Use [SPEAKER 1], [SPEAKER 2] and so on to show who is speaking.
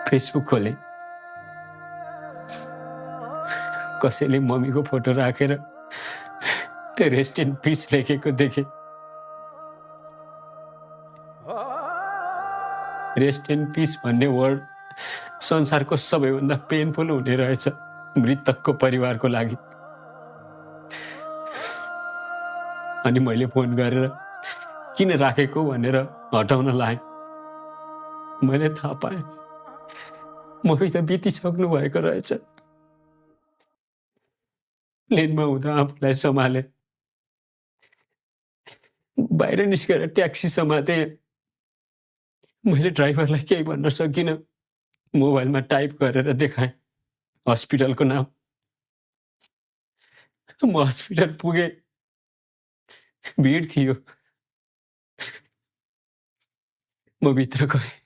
[SPEAKER 1] Facebook खोलेँ। कसैले मम्मीको photo राखेर रेस्ट इन पिस लेखेको देखेँ। रेस्ट इन पिस भन्ने वर्ड संसारको सबैभन्दा पेनफुल हुने रहेछ मृतकको परिवारको लागि। अनि मैले फोन गरेर किन राखेको भनेर हटाउन लाएँ। मैले थाहा पाएँ मम्मी त बितिसक्नु भएको रहेछ। प्लेनमा हुँदा आफूलाई सम्हालेँ। बाहिर निस्केर ट्याक्सी समातेँ। मैले ड्राइभरलाई केही भन्न सकिनँ। मोबाइलमा टाइप गरेर देखाएँ हस्पिटलको नाम। म हस्पिटल पुगेँ। भिड थियो। म भित्र गएँ।